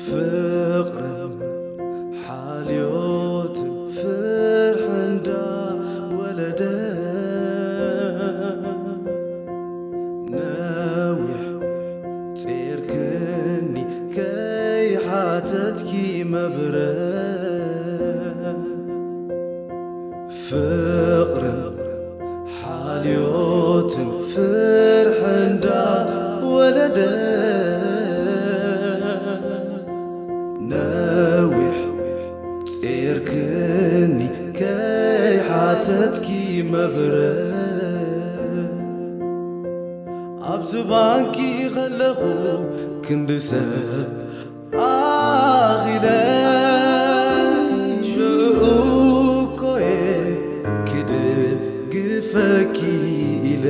ፍቕርን ሓልዮትን ፍርሒ እንዳወለደ፣ ነዊሕ ጼርክኒ ከይሓተትኪ መብረ። ፍቕርን ሓልዮትን ፍርሒ እንዳወለደ፣ ነዊሕ ጼርክኒ ከይሓተትኪ መብረ። ኣብዚ ባንኪ ከለኹ ክንዲ ሰብ ኣኺለ፣ ሽዑ እኮየ ክድግፈኪ ኢለ።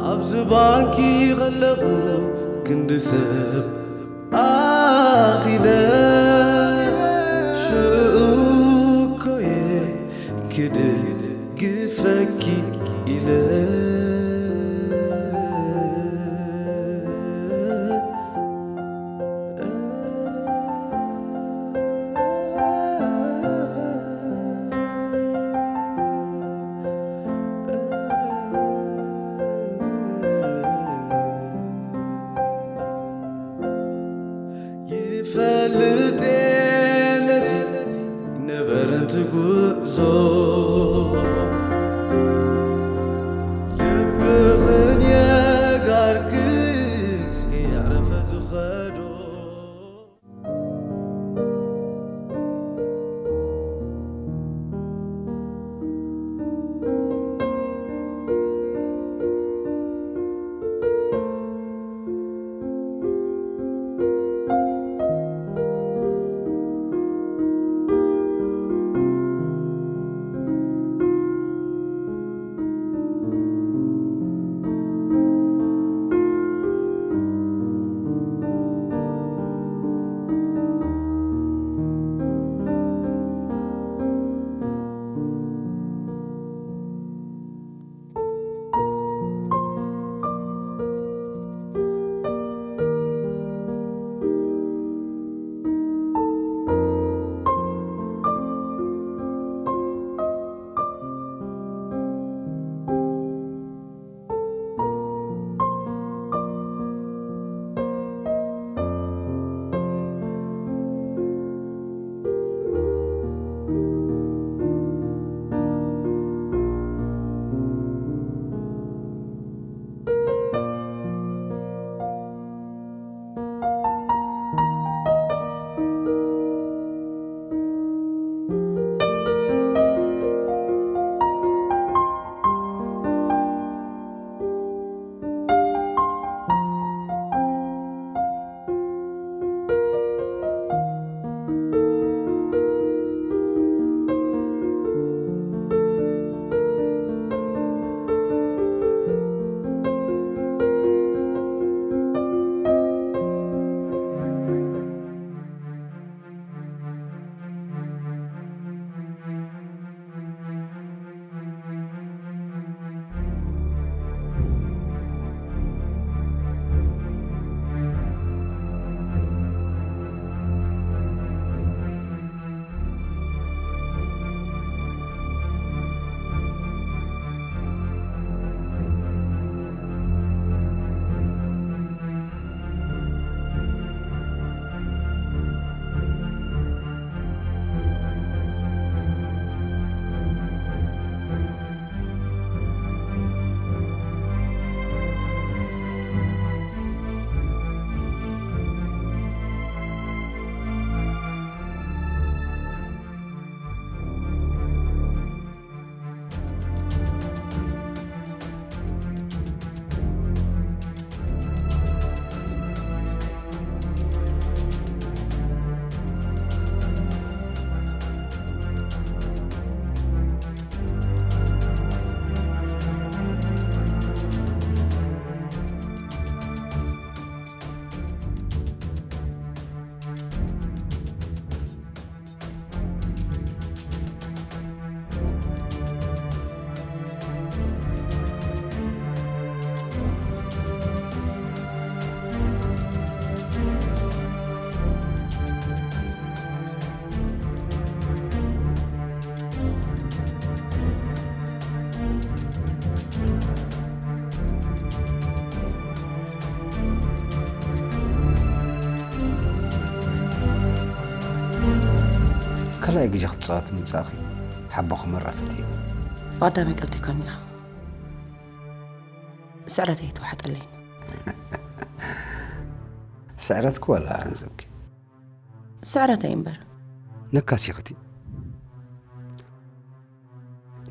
ኣብዚ ባንኪ ከለኹ ክንዲ ሰብ ኣኺለ፣ ሽዑ እኮየ ክድግፈኪ ኢለ። ይፈልጥ ነዚ ነበረን ትጉዕዞ፣ ናይ ግዜ ክትጻወት ምምጻእኺ ሓቦ ክመራፍት እዩ። ብቐዳመይ ቀልጢፍካኒ ኢኻ። ስዕረተይ ኣይተዋሕጠለይን። ስዕረትኪ ዋላ ገንዘብኪ? ስዕረተይ እምበር። ነካሲኽቲ።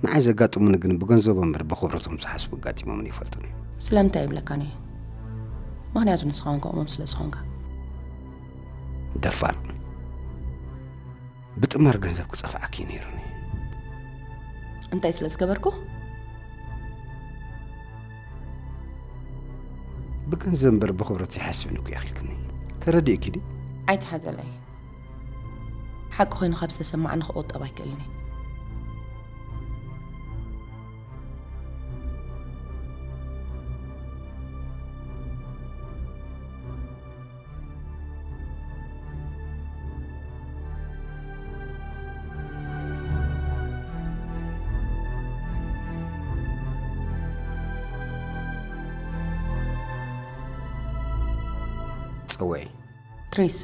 ንዓይ ዘጋጥሙኒ ግን ብገንዘቦም እምበር ብኽብረቶም ዝሓስቡ ኣጋጢሞምን ይፈልጡን እዮም። ስለምንታይ ይብለካን እየ? ምኽንያቱ ንስኻ እውን ከምኦም ስለ ዝኾንካ። ደፋር። ብጥማር ገንዘብ ክጸፍዓኪ እዩ ነይሩኒ። እንታይ ስለ ዝገበርኩ? ብገንዘብ እምበር ብኽብረት ይሓስብን እኮ ኢኺ ኢልክኒ። ተረዲእኪ ድዩ? ኣይትሓዘለይ። ሓቂ ኮይኑ ካብ ዝተሰማዓኒ ክቑጠብ ኣይክእልን እየ። ጸውዒ። ትሪስ።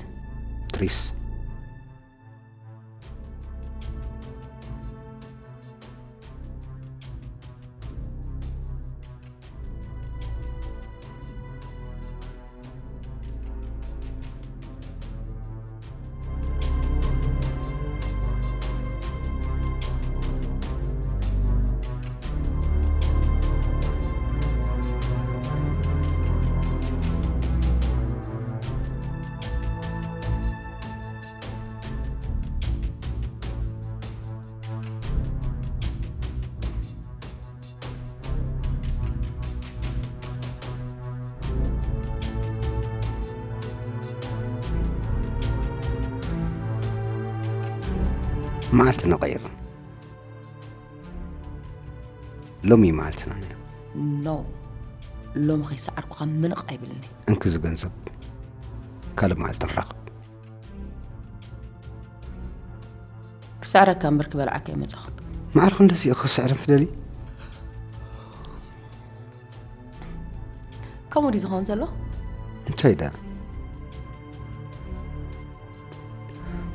ትሪስ። መዓልቲ ንቐይር። ሎሚ መዓልትና ነይሩ። ኖ፣ ሎሚ ከይሰዓርኩኻ ምንቕ ኣይብልኒ። እንኪ እዚ ገንዘብ፣ ካልእ መዓልቲ ንራኸብ። ክስዕረካ እምበር ክበልዓካ ኣይመጻኹን። ማዕረ ክንድዚ ኢኺ ክስዕረኒ ትደልዪ? ከምኡ ድዩ ዝኸውን ዘሎ? እንታይ ደኣ?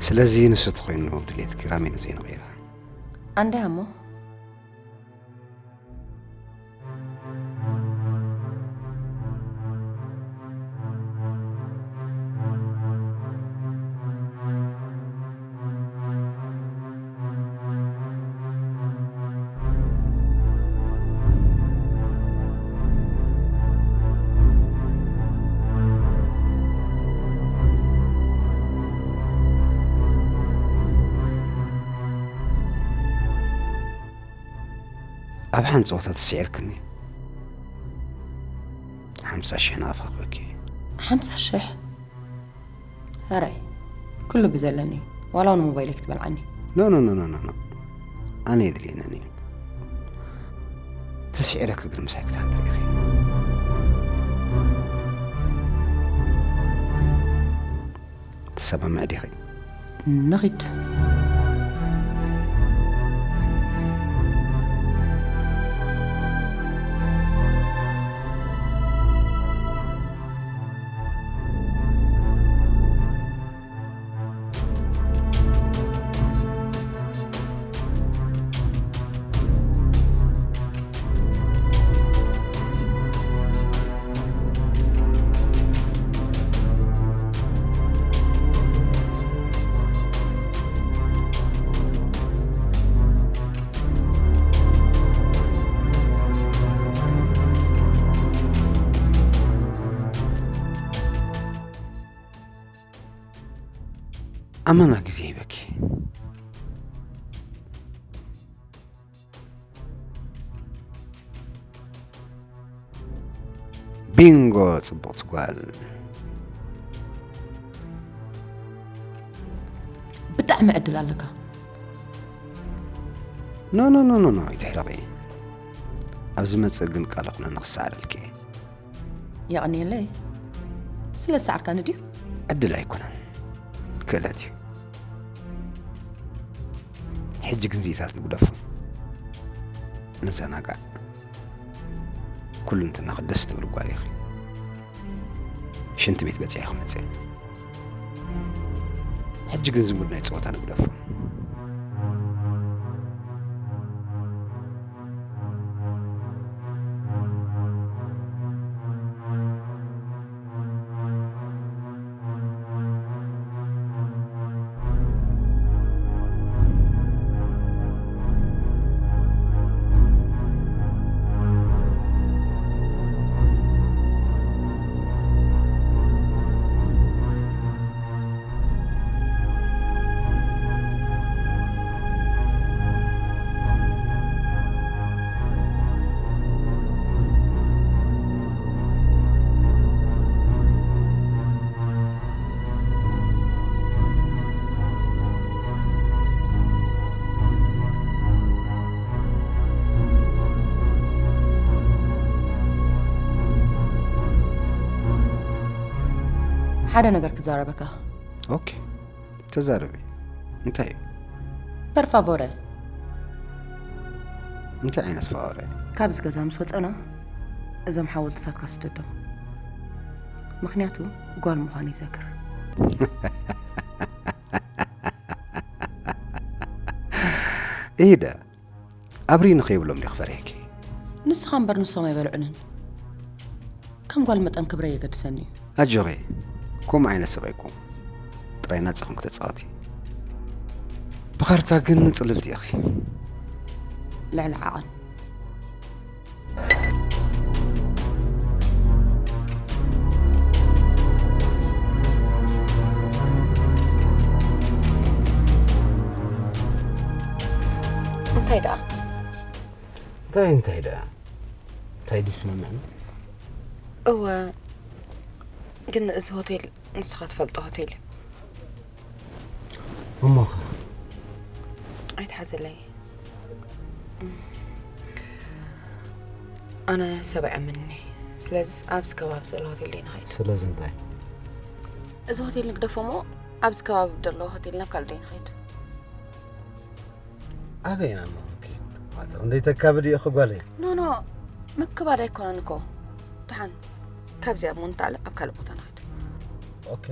ስለዚ ንሱ ተኾይኑ ድሌትኪ ራሜን ዘይንቕይራ። ኣንዳ እሞ ኣብ ሓንቲ ጸወታ ተስዒርክኒ። ሓምሳ ሽሕ ናቕፋ ክበኪ። ሓምሳ ሽሕ? ሕራይ፣ ኩሉ ብዘለኒ፣ ዋላ እውን ሞባይለይ ክትበልዓኒ። ኖ፣ ኖ፣ ኖ፣ ኖ፣ ኖ፣ ኖ። ኣነ የድልየንን እዩ። ተስዒረኪ ግን ምሳይ ክትሓድሪ ኢኺ። ትሰማምዒ ዲኺ? ንኺድ። ኣመና ግዜ ሂበኪ። ቢንጎ፣ ጽቡቕቲ ጓል። ብጣዕሚ ዕድል ኣለካ። ኖ፣ ኖ፣ ኖ፣ ኖ፣ ኖ፣ ኣይትሕረቒ። ኣብ ዝመጽእ ግን ቃል ኣኹነ ንኽሰዓረልኪ እየ። የቐንየለይ። ስለ ዝሰዓርካኒ ድዩ? ዕድል ኣይኮነን፣ ክእለት እዩ። ሕጂ ግን ዚታት ንግደፎ። ንዘናጋዕ። ኩልንትናኺ ደስ ትብል ጓል ኢኺ። ሽንቲ ቤት በጺሐ ክመጽእ። ሕጂ ግን ዝሙድ ናይ ጸወታ ንግደፎ። ሓደ ነገር ክዛረበካ። ኦኬ፣ ተዛረቢ። እንታይ እዩ? Per favore። እንታይ ዓይነት ፋወረ? ካብዚ ገዛ ምስ ወፀና እዞም ሓወልትታትካ ስደዶም። ምክንያቱ ጓል ምዃን ይዘክር። ኢደ ኣብሪ ንኸይብሎም ዲኽ ፈሪሕኪ? ንስኻ እምበር ንሶም ኣይበልዑንን። ከም ጓል መጠን ክብረ የገድሰኒ እዩ። ኣጆኺ፣ ከምኡ ዓይነት ሰብ ኣይኮንኩ። ጥራይ ናጻ ኮንክ ተጻወቲ። ብኻርታ ግን ጽልልቲ ኢኺ። ልዕሊ ዓቐን። እንታይ ደኣ? እንታይ እንታይ ደኣ? እንታይ ድዩ ስምምዕና? እወ፣ ግን እዚ ሆቴል ንስኻ ትፈልጦ ሆቴል እዩ። እሞኸ? ኣይትሓዘለይ። ኣነ ሰብ ኣይኣምንኒ። ስለዚ ኣብዚ ከባቢ ዘሎ ሆቴል ደይ ንኸይድ። ስለዚ እንታይ? እዚ ሆቴል ንግደፎ እሞ ኣብዚ ከባቢ ዘሎ ሆቴል ናብ ካልእ ደይ ንኸይድ። ኣበይ ኢና እሞ ክንከይድ? ዋተ ክንደይ ተካብድ ኢኺ ጓለይ? ኖ ኖ፣ ምክባድ ኣይኮነን እኮ። ደሓን ካብዚኣ እሞ ንተኣለ ኣብ ካልእ ቦታ ንኸይድ። ኦኬ።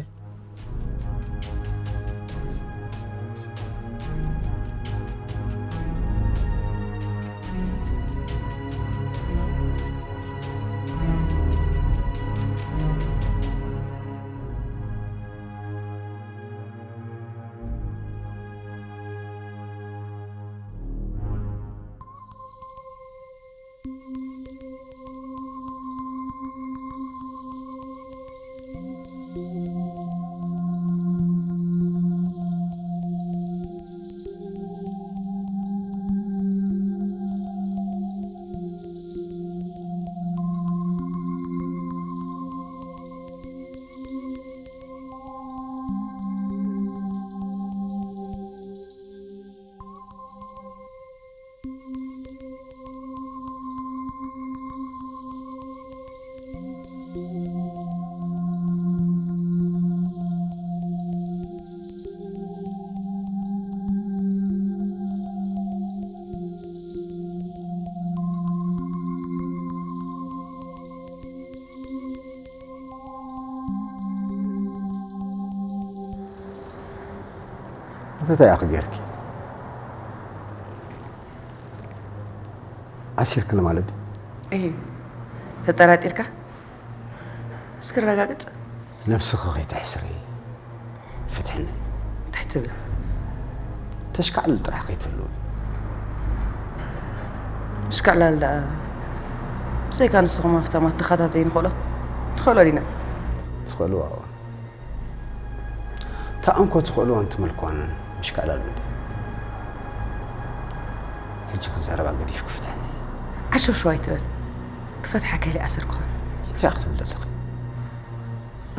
እንታይ ኢኺ ጌርኪ? ዓሲርክኒ ማለት ድዩ? እሂ፣ ተጠራጢርካ? እስኪ ረጋግጽ። ነብስኺ ከይተሕስሪ ፍትሕኒ። እንታይ ትብል? ተሽካዕልል ጥራሕ ከይትህልዊ። ምሽካዕላል ደኣ ብዘይካ ንስኹም ሃፍታማት ተኸታተይ ንኽእሎ ንኽእሎ ዲና? ትኽእልዋ እዋ። እታ እንኮ ትኽእልዋን ትመልክዋን ምሽካዕላል እንዲ። ሕጂ ግን ዘረባ ገዲፍኪ ፍትሕኒ። ዓሸውሸው ኣይትበል። ክፈትሓ ከይለ ኣሰር ክኾን። እንታይ ክትብል ዘለኺ?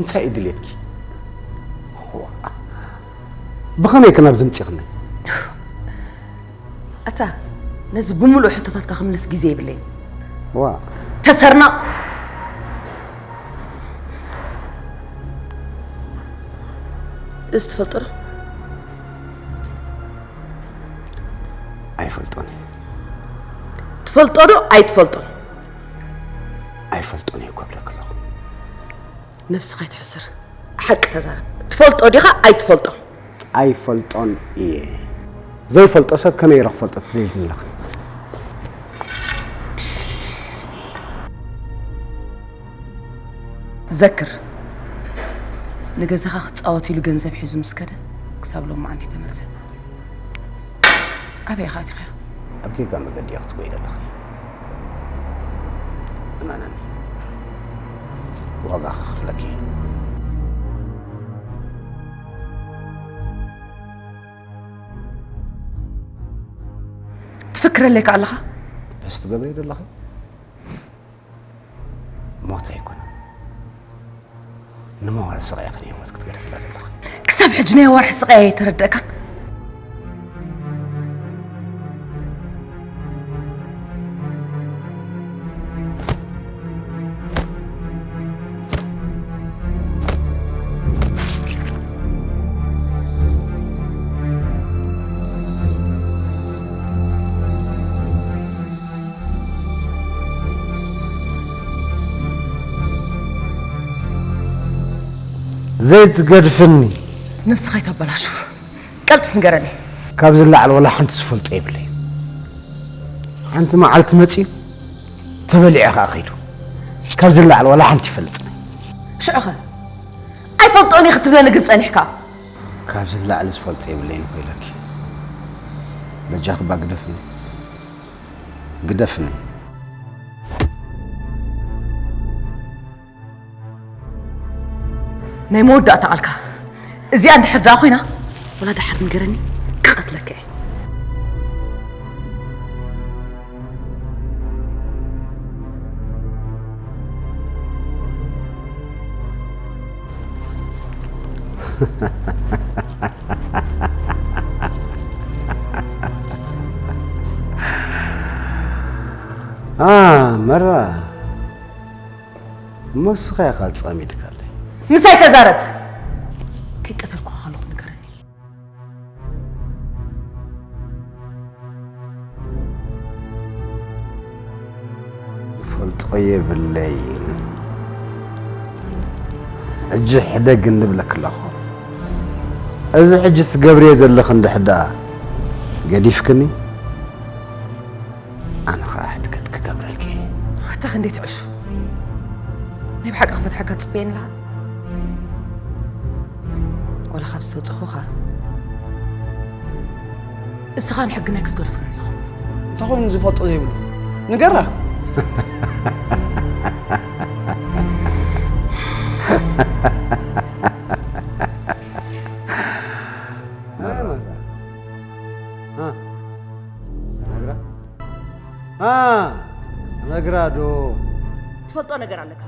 እንታይ እዩ ድሌትኪ? ዋ፣ ብኸመይ ከ ናብዚ ምጺኽኒ? ኣታ ነዚ ብምሉእ ሕቶታትካ ክምልስ ግዜ የብለይን። ዋ፣ ተሰርናቕ። እዚ ትፈልጦ ዶ? ኣይፈልጦን እየ። ትፈልጦ ዶ ኣይትፈልጦን? ኣይፈልጦን እየ እኮ እብለኪ ኣለኹ። ነብስኻ ኣይትሕስር። ሓቂ ተዛረብ። ትፈልጦ ዲኻ ኣይትፈልጦን? ኣይፈልጦን እየ። ዘይፈልጦ ሰብ ከመይ ኢለ ክፈልጦ ትደሊ ኣለኺ? ዘክር፣ ንገዛኻ ክጻወት ኢሉ ገንዘብ ሒዙ ምስ ከደ ክሳብ ሎማዓንቲ ተመልሰ። ኣበይ ኢኻ ኣቲኻዮ? ኣብ ጌጋ መገዲ እያ ክትጎይ ዘለኺ። እመነኒ፣ ዋጋ ከኽፍለኪ እየ። ትፍክረለይ ከ ኣለኻ? በስ ትገብሪ ዘለኺ ሞት ኣይኮነን። ንመዋል ስቓይ ኢኺ ንህይወት ክትገድፍላ ዘለኺ። ክሳብ ሕጂ ናይ ወርሒ ስቓይ ኣይተረደእካን? ዘይትገድፍኒ። ነብስኻ ይተበላሹ። ቀልጥፍ ንገረኒ። ካብዚ ላዕሊ ወላ ሓንቲ ዝፈልጦ የብለይ። ሓንቲ መዓልቲ መፂኡ ተበሊዑ ከዓ ኸይዱ። ካብዚ ላዕሊ ወላ ሓንቲ ይፈልጥኒ። ሽዑኸ ኣይፈልጦን እየ ክትብለኒ ግን ጸኒሕካ። ካብዚ ላዕሊ ዝፈልጦ የብለይን ኮይለኪ። በጃኺ እባ ግደፍኒ። ግደፍኒ። ናይ መወዳእታ ቃልካ እዚኣ እንድሕር ደኣ ኮይና፣ ወላ ደሓር ንገረኒ፣ ክቐትለካ እየ። መራ፣ እሞ ንስኻ ኢኻ ጸሚድካለይ። ምሳይ ተዛረብ። ከይቀተልኩኻ ከለኹ ንገረኒ። ዝፈልጦ የብለይን። ሕጂ ሕደግ እንብለኪ ኣለኹ። እዚ ሕጂ ትገብርዮ ዘለኺ እንድሕር ደኣ ገዲፍክኒ፣ ኣነ ኸኣ ሕድገት ክገብረልኪ እየ። ኣታ ክንደይ ትዕሹ። ናይ ብሓቂ ክፈትሐካ ትጽበየኒ ኣለኻ? ወላ ካብ ዝተውጽኹኻ እስኻ ንሕግና ክትገድፉ ኢኹም። እንታይ ኮይኑ ዝፈልጦ ዘይብሉ? ንገራ። ነግራ ዶ? ትፈልጦ ነገር ኣለካ?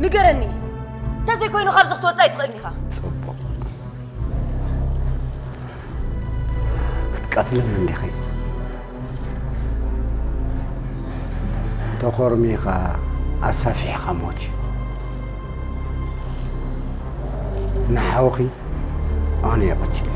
ንገረኒ። እንተዘይኮይኑ ካብዚ ክትወፅእ ኣይትኽእልን ኢኻ። ፅቡቕ። ክትቀትልኒ እንዲኺ። ተኾርሚኻ ኣሳፊሕኻ ሞት እዩ። ንሓውኺ ኣነ እየ ቀቲለ።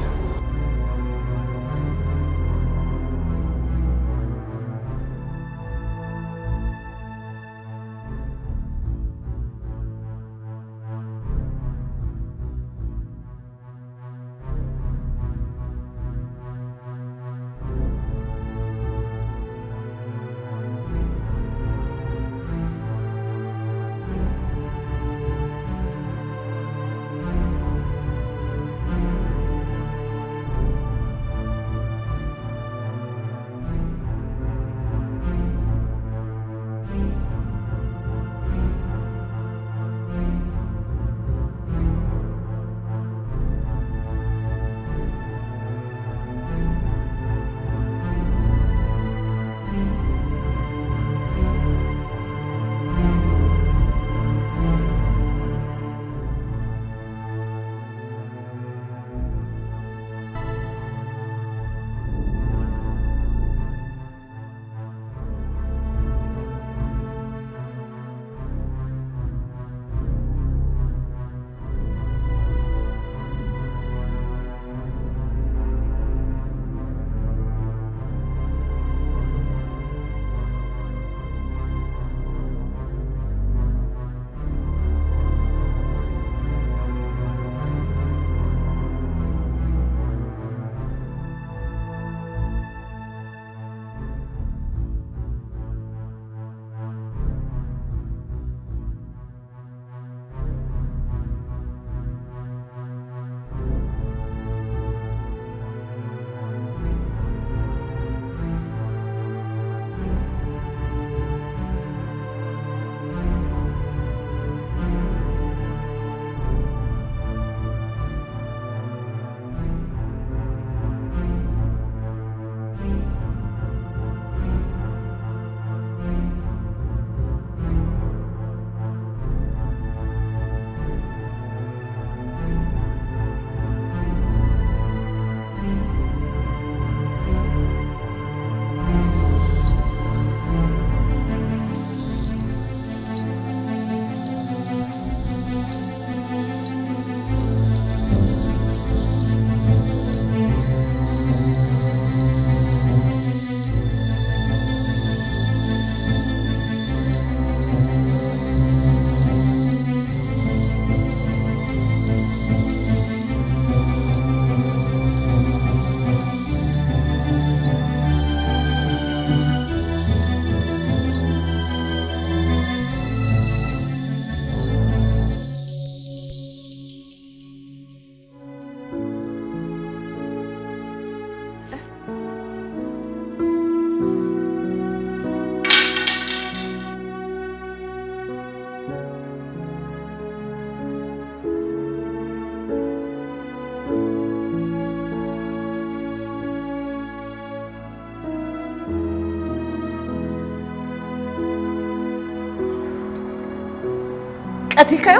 ቀቲልካዮ?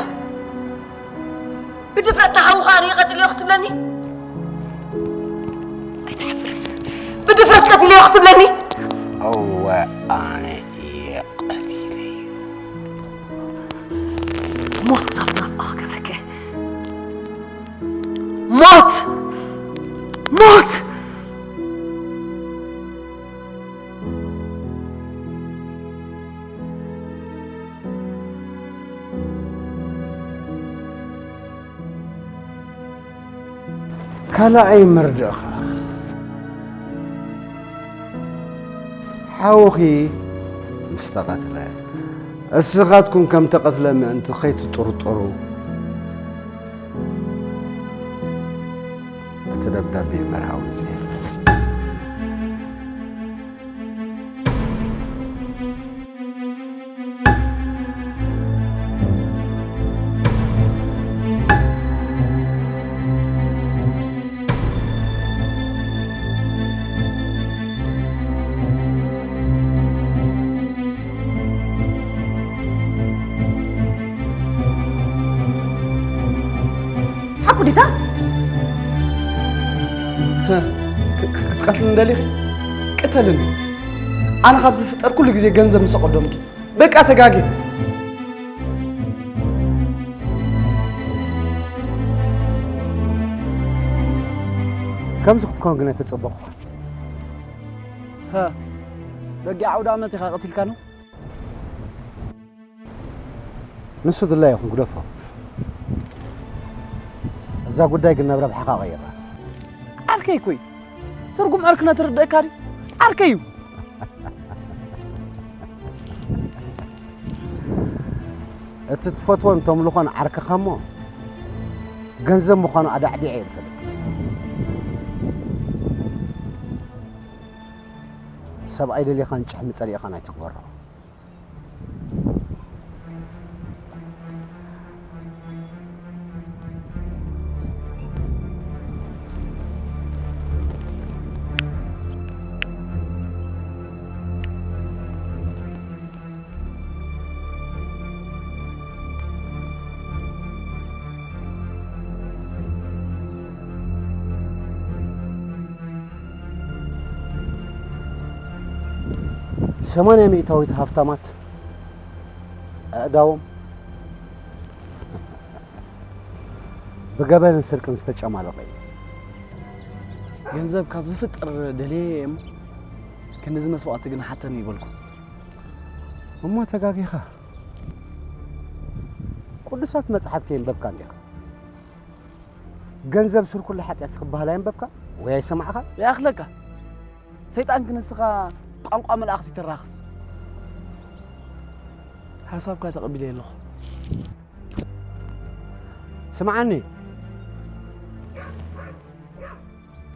ብድፍረት ንሓውኻ ኣነ ቀቲለዮ ክትብለኒ? ኣይትሓፍርን? ብድፍረት ቀቲለዮ ክትብለኒ? እወ፣ ኣነ እየ ቀቲለዮ። ሞት ክሳብ ትናፍቕ ክገብረኪ። ሞት! ሞት! ካልኣይ መርድእኻ፣ ሓውኺ ምስ ተቐትለ፣ እስኻትኩም ከም ተቐትለ ምእንቲ ከይትጥርጠሩ፣ እቲ ደብዳቤ መርሃዊ ጽሒፈ። ሓቁ ዲታ? ህ፣ ክ-፣ ክ-፣ ክትቀትልኒ ደሊኺ? ቅተልኒ። ኣነ ካብ ዝፍጠር ኩሉ ግዜ ገንዘብ ምስ ኣቐደምኪ። በቃ ተጋጌ። ከምዚ ክትኮን ግን ኣይተጸበኹ። ሀ፣ በጊዕ ኣውደ ኣመት ኢኻ ቀቲልካ ነው? ንሱ ድላይ ይኹን ግደፎ። እዛ ጉዳይ ግን ናብ ረብሓኻ ቀይራ። ዓርከይ እኮ እዩ። ትርጉም ዕርክነት ርድእካ ድዩ? ዓርከይ እዩ። እቲ ትፈትዎን ተምልኾን ዓርክኻ እሞ፣ ገንዘብ ምዃኑ ኣዳዕዲዐ እየ ዝፈልጥ። ሰብኣይ ደሊኻን ጭሕሚ ጸሊእኻን ኣይትግበሮ። ሰማንያ ሚእታዊት ሃፍታማት ኣእዳዎም ብገበንን ስርቅን ዝተጨማለቐ እዩ። ገንዘብ ካብ ዝፍጠር ደልየ እየ እሞ፣ ክንድዚ መስዋእቲ ግን ሓተኒ ይበልኩ። እሞ ተጋጊኻ። ቅዱሳት መጻሕፍቲ የንበብካ እንዲኻ። ገንዘብ ስር ኩሉ ሓጢኣት እዩ ክበሃል ኣየንበብካ ወይ ኣይሰማዕኻ? ይኣኽለካ። ሰይጣን ክንስኻ ቋንቋ መላእኽቲ ተራኽስ። ሓሳብካ ተቐቢለ ኣለኹ። ስምዓኒ፣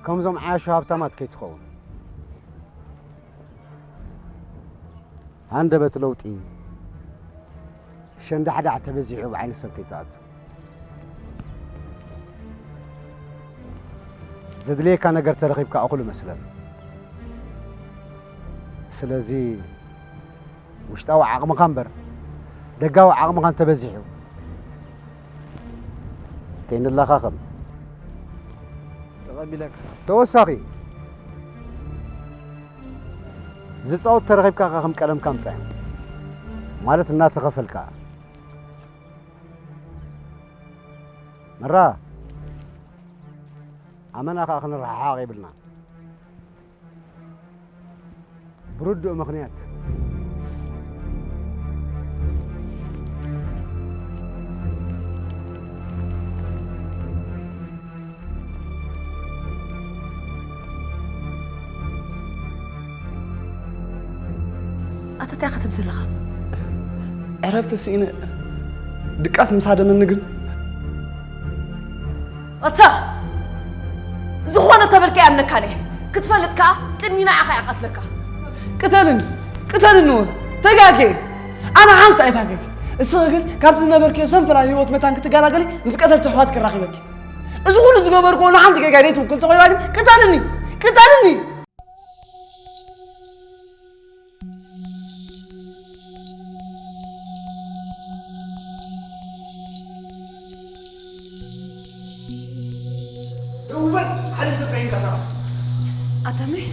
ከምዞም ዓያሹ ሃብታማት ከይትኸውን። ሃንደበት ለውጢ ሸንዳሕዳሕ ተበዚሑ ኣብ ዓይኒ ሰብ ከይትኣቱ። ዘድልየካ ነገር ተረኺብካ እኹል እመስለኒ። ስለዚ ውሽጣዊ ዓቕምኻ እምበር ደጋዊ ዓቕምኻ እንተበዚሑ ከይንለኻኸም። ተቐቢለካ። ተወሳኺ ዝጻወት ተረኺብካ ከ ከም ቀደምካ ምጻዮም። ማለት እናተኸፈልካ። መራ፣ ኣመና ከኣ ክንረሓሓቕ የብልና። ብርዱእ ምኽንያት። ኣታ እንታይ ኢኻ ትብል ዘለኻ? ዕረፍቲ ስኢነ ድቃስ ምስ ሃደመኒ ግን። ኣታ ዝኾነ ተበልካ ይኣምነካን እየ። ክትፈልጥ ከኣ ቅድሚ ንዓኻ እየ ቀትለካ። ቅተልኒ፣ ቅተልኒ እውን ተጋጌ። ኣነ ሓንሳእ እየ ታገጊ። እስኺ ግን ካብቲ ዝነበርክዮ ሰንፈላል ህይወት መታን ክትገላገሊ ምስ ቀተልቲ ኣሕዋትኪ ራኺበኪ። እዚ ኩሉ ዝገበርክዎ ንሓንቲ ጌጋ ዘይትውክል ተኾይና ግን ቅተልኒ፣ ቅተልኒ። እወ፣ ሓደ ሰብ ከይንቀሳቐስ። ኣዳመይ።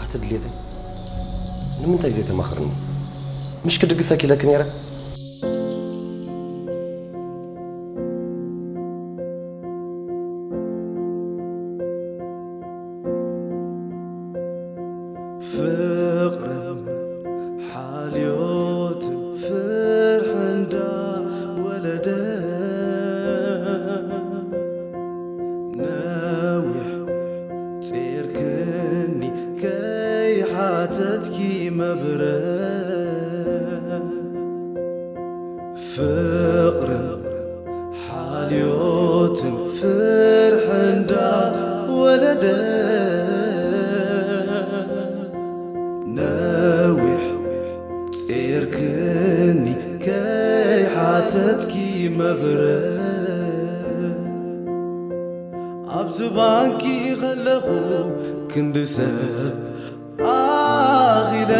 ኣቲ ድሌተይ፣ ንምንታይ ዘይተማኽርኒ? ምሽ ክድግፈኪ ኢለኪ ነይረ። ፍቕርን ሓልዮትን ፍርሒ እንዳወለደ፣ ነዊሕ ጼርክኒ ከይሓተትኪ መብረ። ፍቕርን ሓልዮትን ፍርሒ እንዳወለደ፣ ነዊሕ ጼርክኒ ከይሓተትኪ መብረ። ኣብ ዝባንኪ ከለኹ ክንዲ ሰብ ኣኺለ፣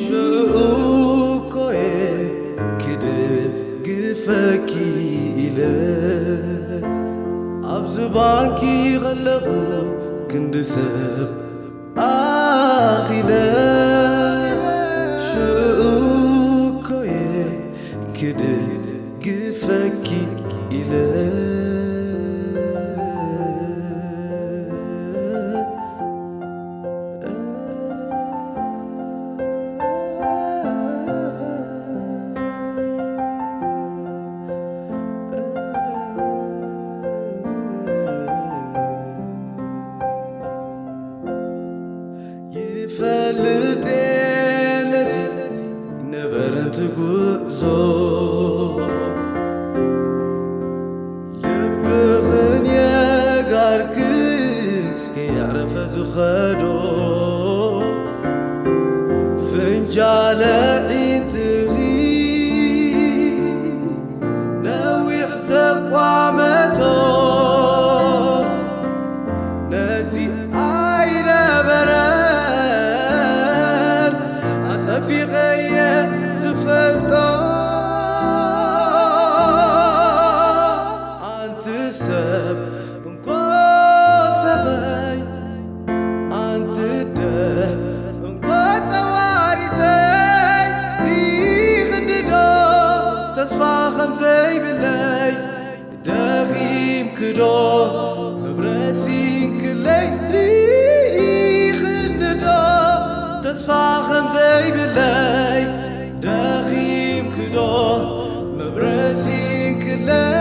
ሽዑ እኮ እየ ክድግፈኪ ኢለ። ኣብ ዝባንኪ ከለኹ ክንዲ ሰብ ኣኺለ፣ ሽዑ እኮ እየ ክድግፈኪ ኢለ። ይፈልጥ ነዚ ነበረን ትጉዕዞ፣ ልብኽን የጋርክን ከየዕረፈ ዝኸዶ፣ ፍንጃለ ዒንትኺ ቢቐየ ዝፈልጦ ኣንቲ ሰብ እንኮ ሰበይ ኣንቲ ደ እንኮ ጸዋሪተይ ሪኽንዶ ተስፋ ከም ዘይብለይ ደኺምክዶ መብረሲንክለይ ሪኽንዶ ተስፋ ከም ዘይብለይ ደኺምክዶ መብረሲንክለይ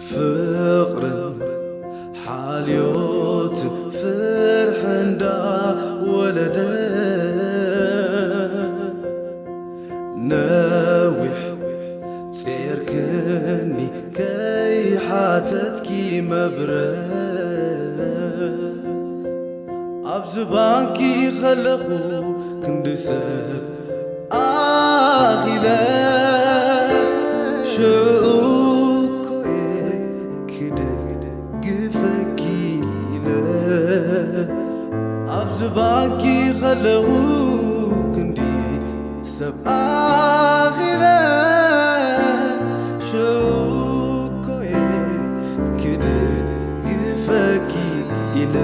ፍቕርን ሓልዮትን ፍርሒ እንዳወለደ ነዊሕ ጼርክኒ ከይሓተትኪ መብረ ኣብዚ ባንኪ ከለኹ ክንዲ ሰብ ኣኺለ ሽዑ እኮ እየ ክደግፈኪ ኢለ ኣብዚ ባንኪ ከለኹ ክንዲ ሰብ ኣኺለ ሽኮየ ክደግፈኪ ኢለ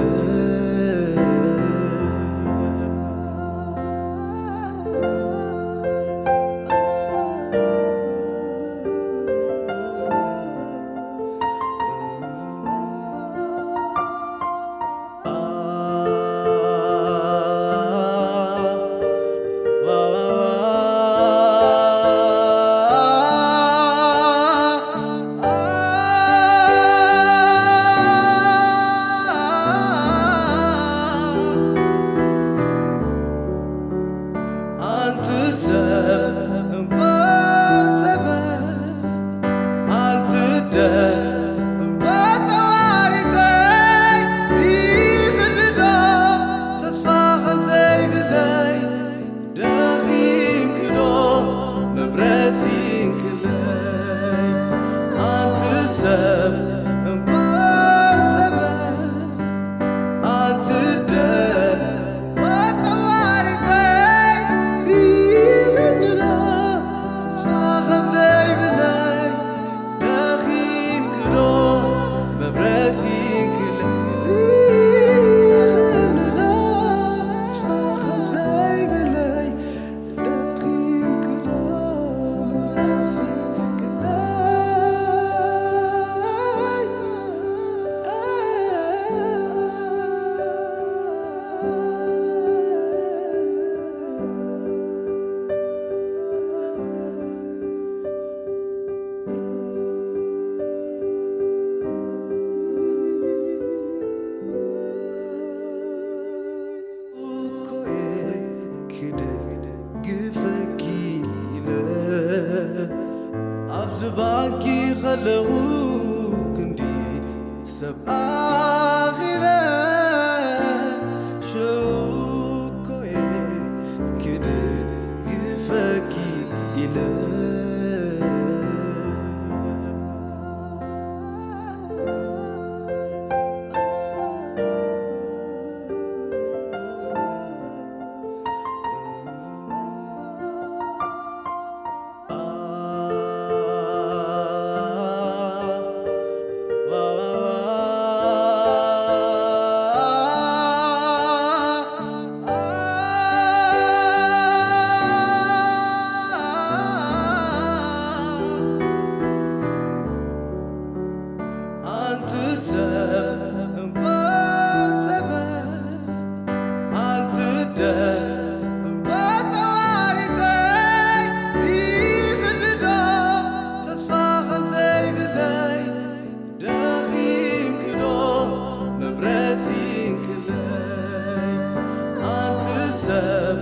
ኣንቲ ሰብ እንኮ ሰበ ኣንቲ ደ እንኮ ጸዋሪተይ ሪኽንዶ ተስፋ ከም ዘይብለይ ደኺምክዶ መብረሲንክለይ ኣንቲ ሰብ እንኮ ሰበ ኣንቲ ደ ቆጸዋሪተይ ሪኽንዶ ተስፋ ከም ዘይብለይ ደኺምክዶ መብረሲንክለይ ሪኽንዶ ተስፋ ከም ዘይብለይ ደኺምክዶ መብረሲንክለይ እኮ እየ ክደግፈኪ ኢለ ኣብዚ ባንኪ ከለኹ ክንዲ ሰብ ኣኺለ ሽኮየ ክደግፈኪ ኢለ ኣንቲ ሰብ እንኮ ሰበ ኣንቲ ደ እንኮ ጸዋሪተይ ሪኽንዶ ተስፋ ከም ዘይብለይ ደኺምክዶ መብረሲንክለይ ኣንቲ ሰብ